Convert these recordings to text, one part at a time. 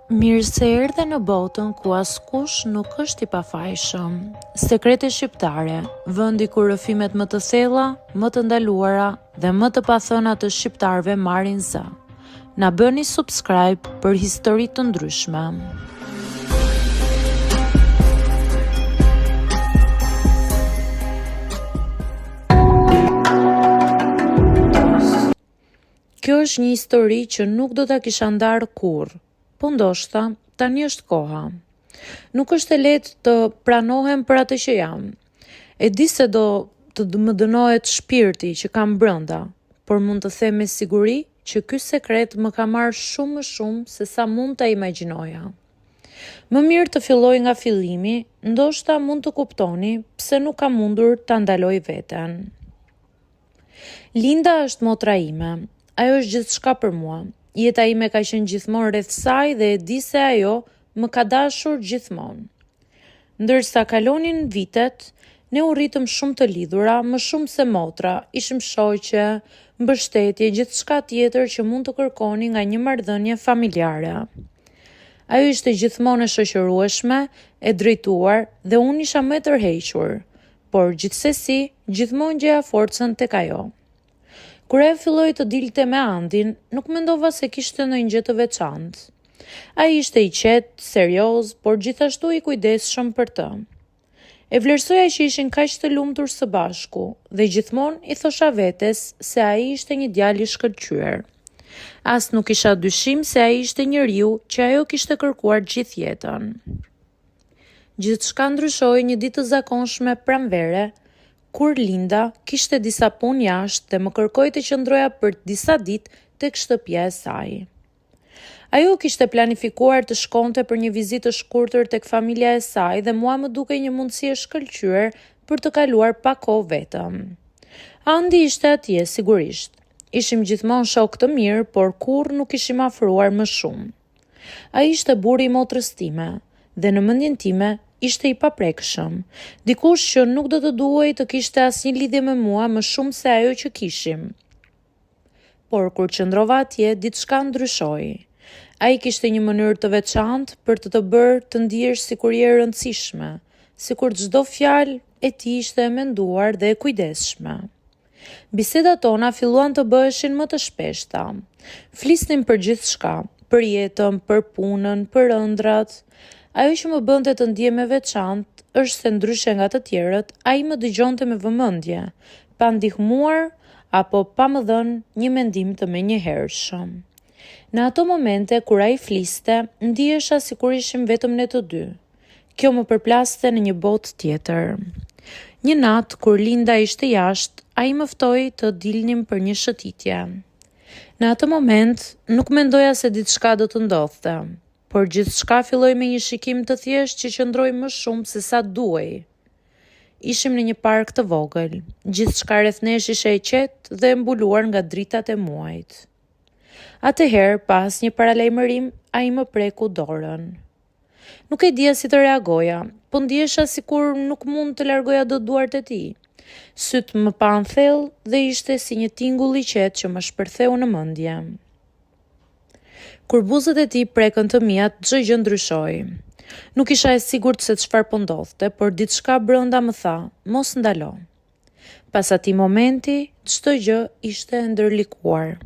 Mirë se erdhe në botën ku askush nuk është i pafajshëm. Sekrete shqiptare, vendi ku rrëfimet më të thella, më të ndaluara dhe më të pathëna të shqiptarëve marrin zë. Na bëni subscribe për histori të ndryshme. Kjo është një histori që nuk do ta kisha ndarë kurrë, po ndoshta tani është koha. Nuk është e lehtë të pranohem për atë që jam. E di se do të më dënohet shpirti që kam brenda, por mund të them me siguri që ky sekret më ka marrë shumë më shumë se sa mund ta imagjinoja. Më mirë të filloj nga fillimi, ndoshta mund të kuptoni pse nuk kam mundur ta ndaloj veten. Linda është motra ime. Ajo është gjithçka për mua. Jeta ime ka qenë gjithmonë rreth saj dhe e di se ajo më ka dashur gjithmonë. Ndërsa kalonin vitet, ne u rritëm shumë të lidhura, më shumë se motra, ishim shoqe, mbështetje, gjithçka tjetër që mund të kërkoni nga një marrëdhënie familjare. Ajo ishte gjithmonë e shoqërueshme, e drejtuar dhe unë isha më e tërhequr. Por gjithsesi, gjithmonë gjeja forcën tek ajo. Kur ajo filloi të dilte me Andin, nuk mendova se kishte ndonjë gjë të veçantë. Ai ishte i qetë, serioz, por gjithashtu i kujdesshëm për të. E vlerësoja që ishin kaq të lumtur së bashku dhe gjithmonë i thosha vetes se ai ishte një djalë i shkëlqyer. As nuk kisha dyshim se ai ishte njeriu që ajo kishte kërkuar gjithë jetën. Gjithçka ndryshoi një ditë të zakonshme pranvere, kur Linda kishte disa punë jashtë dhe më kërkoi të qëndroja për disa ditë tek shtëpia e saj. Ajo kishte planifikuar të shkonte për një vizitë të shkurtër tek familja e saj dhe mua më dukej një mundësi e shkëlqyer për të kaluar pak kohë vetëm. Andi ishte atje, sigurisht. Ishim gjithmonë shokë të mirë, por kurrë nuk ishim afruar më shumë. Ai ishte burri i motrës time dhe në mendjen time ishte i paprekshëm, dikush që nuk do të duhej të kishte asnjë lidhje me mua më shumë se ajo që kishim. Por kur qëndrova atje, diçka ndryshoi. Ai kishte një mënyrë të veçantë për të të bërë të ndihesh sikur je e rëndësishme, sikur çdo fjalë e tij ishte e menduar dhe e kujdesshme. Bisedat tona filluan të bëheshin më të shpeshta. Flisnim për gjithçka, për jetën, për punën, për ëndrrat. Ajo që më bënte të ndihem e veçantë është se ndryshe nga të tjerët, ai më dëgjonte me vëmendje, pa ndihmuar apo pa më dhënë një mendim të menjëhershëm. Në ato momente kur ai fliste, ndihesha sikur ishim vetëm ne të dy. Kjo më përplaste në një botë tjetër. Një natë, kur Linda ishte jashtë, ai më ftoi të dilnim për një shëtitje. Në atë moment, nuk mendoja se diçka do të ndodhte, por gjithçka filloi me një shikim të thjeshtë që qëndroi më shumë se sa duhej. Ishim në një park të vogël. Gjithçka rreth nesh ishte e qetë dhe e mbuluar nga dritat e muajit. Atëherë, pa asnjë paralajmërim, ai më preku dorën. Nuk e dija si të reagoja, po ndihesha sikur nuk mund të largoja dot duart e tij. Sytë më panë thellë dhe ishte si një tingull i qetë që më shpërtheu në mendje. Kur buzët e tij prekën të miat, çdo gjë ndryshoi. Nuk isha e sigurt se çfarë po ndodhte, por diçka brenda më tha, mos ndalo. Pas atij momenti, çdo gjë ishte e ndërlikuar.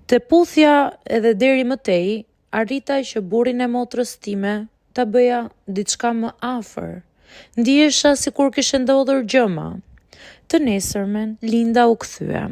Te puthja edhe deri më tej, Arrita që burrin e motrës time ta bëja diçka më afër. Ndihesha sikur kishte ndodhur gjëma. Të nesërmen, Linda u kthye.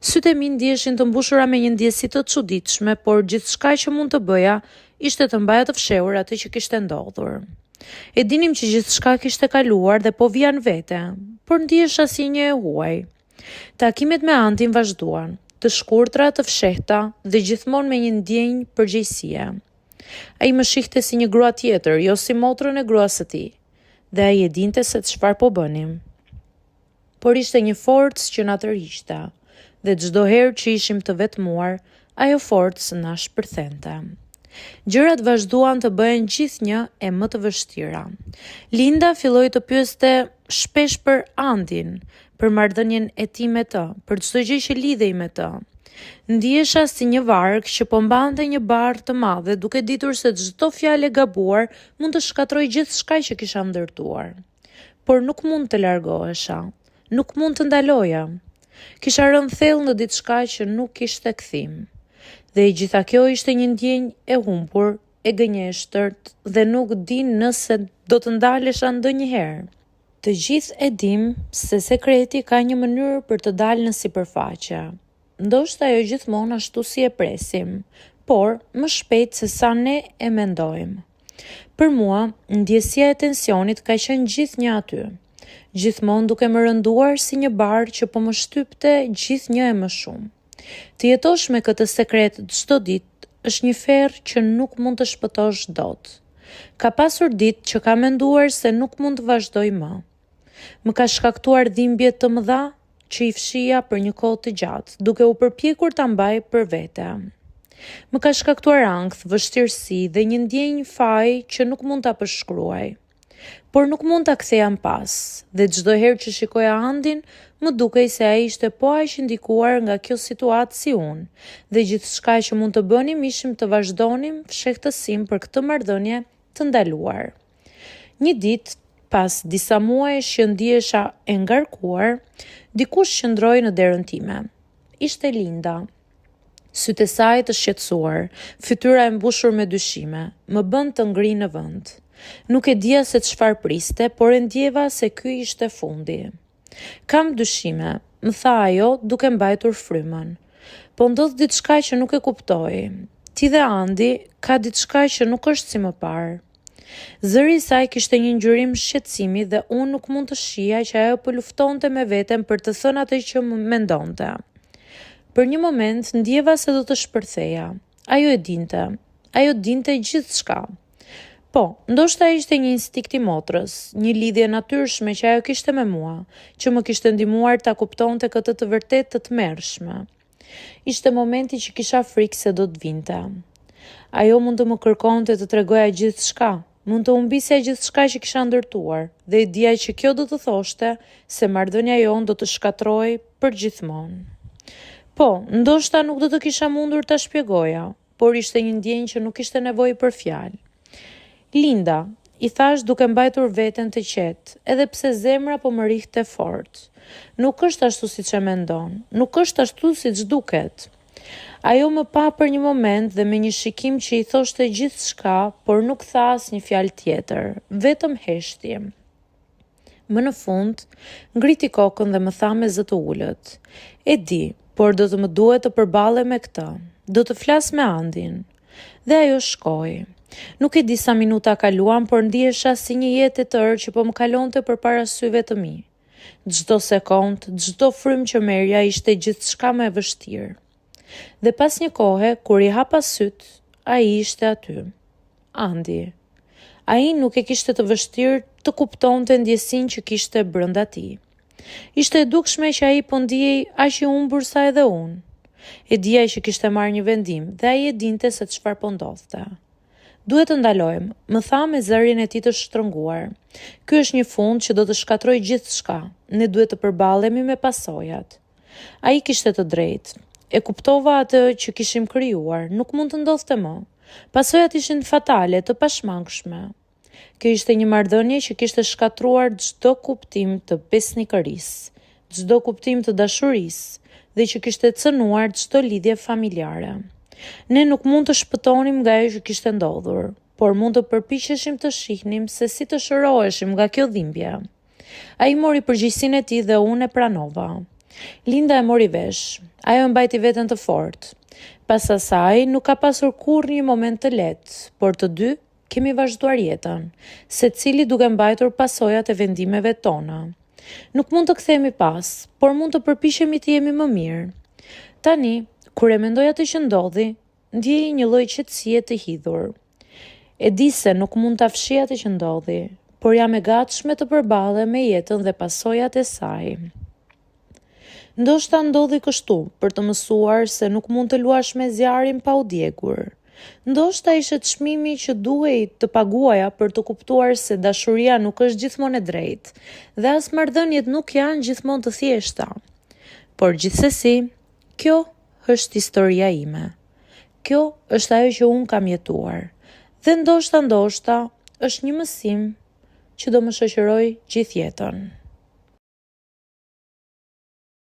Sytë e mi ndiheshin të mbushura me një ndjesi të çuditshme, por gjithçka që mund të bëja ishte të mbaja të fshehur atë që kishte ndodhur. E dinim që gjithçka kishte kaluar dhe po vija në vete, por ndihesha si një e huaj. Takimet me Andin vazhduan, të shkurtra, të fshehta dhe gjithmonë me një ndjenjë përgjegjësie. Ai më shihte si një grua tjetër, jo si motrën e gruas së tij, dhe ai e dinte se çfarë po bënim. Por ishte një forcë që na tërhiqte, dhe çdo herë që ishim të vetmuar, ajo forcë na shpërthente. Gjërat vazhduan të bëhen gjithnjë e më të vështira. Linda filloi të pyeste shpesh për Andin, për marrëdhënien e tij me të, për çdo gjë që lidhej me të. Ndihesha si një varkë që po mbante një barrë të madhe, duke ditur se çdo fjalë e gabuar mund të shkatërrojë gjithçka që kisha ndërtuar. Por nuk mund të largohesha. Nuk mund të ndaloja. Kisha rënë thellë në diçka që nuk kishte kthim. Dhe e gjitha kjo ishte një ndjenjë e humbur, e gënjeshtërt dhe nuk di nëse do të ndalesha ndonjëherë. Të gjithë e dimë se sekreti ka një mënyrë për të dalë në sipërfaqe. Ndoshta jo gjithmonë ashtu si e presim, por më shpejt se sa ne e mendojmë. Për mua, ndjesia e tensionit ka qenë gjithnjë aty, gjithmonë duke më rënduar si një barrë që po më shtypte gjithnjë e më shumë. Të jetosh me këtë sekret çdo ditë është një ferr që nuk mund të shpëtosh dot. Ka pasur ditë që kam menduar se nuk mund të vazhdoj më. Më ka shkaktuar dhimbje të mëdha që i fshija për një kohë të gjatë, duke u përpjekur ta mbaj për vete. Më ka shkaktuar ankth, vështirësi dhe një ndjenjë faji që nuk mund ta përshkruaj. Por nuk mund ta ktheja më pas, dhe çdo herë që shikoja Andin, më dukej se ai ishte po aq i ndikuar nga kjo situatë si unë, dhe gjithçka që mund të bënim ishim të vazhdonim fshehtësinë për këtë marrëdhënie të ndaluar. Një ditë, pas disa muajsh që ndihesha e ngarkuar, dikush qëndroi në derën time. Ishte Linda. Sytë e saj të shqetësuar, fytyra e mbushur me dyshime, më bënë të ngrij në vend. Nuk e dija se çfarë priste, por e ndjeva se ky ishte fundi. Kam dyshime, më tha ajo duke mbajtur frymën. Po ndodh diçka që nuk e kuptoj. Ti dhe Andi ka diçka që nuk është si më parë. Zëri i saj kishte një ngjyrim shqetësimi dhe unë nuk mund të shihja që ajo po luftonte me veten për të thënë atë që mendonte. Për një moment ndjeva se do të shpërtheja. Ajo e dinte. Ajo dinte gjithçka. Po, ndoshta ishte një instinkt i motrës, një lidhje e natyrshme që ajo kishte me mua, që më kishte ndihmuar ta kuptonte këtë të vërtetë të tmerrshme. Ishte momenti që kisha frikë se do të vinte. Ajo mund të më kërkonte të tregoja gjithçka, mund të humbisja gjithçka që kisha ndërtuar dhe e dija që kjo do të thoshte se marrëdhënia jonë do të shkatërrohej përgjithmonë. Po, ndoshta nuk do të kisha mundur ta shpjegoja, por ishte një ndjenjë që nuk kishte nevojë për fjalë. Linda, i thashë duke mbajtur veten të qetë, edhe pse zemra po më rrihte fort. Nuk është ashtu siç e mendon, nuk është ashtu siç duket. Ajo më pa për një moment dhe me një shikim që i thoshte gjithçka, por nuk tha asnjë fjalë tjetër, vetëm heshti. Më në fund, ngriti kokën dhe më tha me zë të ulët. E di, por do të më duhet të përballem me këtë. Do të flas me Andin. Dhe ajo shkoi. Nuk e di sa minuta kaluan, por ndihesha si një jetë e tërë që po më kalonte përpara syve të mi. Çdo sekondë, çdo frymë që merrja ishte gjithçka më e vështirë. Dhe pas një kohe, kur i hapa sytë, ai ishte aty. Andi. Ai nuk e kishte të vështirë të kuptonte ndjesinë që kishte brenda tij. Ishte e dukshme që ai po ndihej aq i humbur sa edhe unë. E dija që kishte marrë një vendim dhe ai e dinte se çfarë po ndodhte. Duhet të ndalojmë, më tha me zërin e tij të shtrënguar. Ky është një fund që do të shkatërrojë gjithçka. Ne duhet të përballemi me pasojat. Ai kishte të drejtë. E kuptova atë që kishim krijuar, nuk mund të ndodhte më. Pasojat ishin fatale, të pashmangshme. Kjo ishte një marrëdhënie që kishte shkatërruar çdo kuptim të besnikërisë, çdo kuptim të dashurisë dhe që kishte cënuar çdo lidhje familjare. Ne nuk mund të shpëtonim nga ajo që kishte ndodhur, por mund të përpiqeshim të shihnim se si të shëroheshim nga kjo dhimbje. Ai mori përgjegjësinë e tij dhe unë e pranova. Linda e mori vesh. Ajo e mbajti veten të fortë. Pas asaj nuk ka pasur kurrë një moment të lehtë, por të dy kemi vazhduar jetën, secili duke mbajtur pasojat e vendimeve tona. Nuk mund të kthehemi pas, por mund të përpiqemi të jemi më mirë. Tani, kur e mendoj atë që ndodhi, Ndjej një lloj qetësie të hidhur. E di se nuk mund ta fshij atë që ndodhi, por jam e gatshme të përballem me jetën dhe pasojat e saj. Ndoshta ndodhi kështu për të mësuar se nuk mund të luash me zjarrin pa u djegur. Ndoshta ishte çmimi që duhej të paguaja për të kuptuar se dashuria nuk është gjithmonë e drejtë dhe as marrëdhëniet nuk janë gjithmonë të thjeshta. Por gjithsesi, kjo. është historia ime. Kjo është ajo që unë kam jetuar. Dhe ndoshta ndoshta është një mësim që do më shoqërojë gjithë jetën.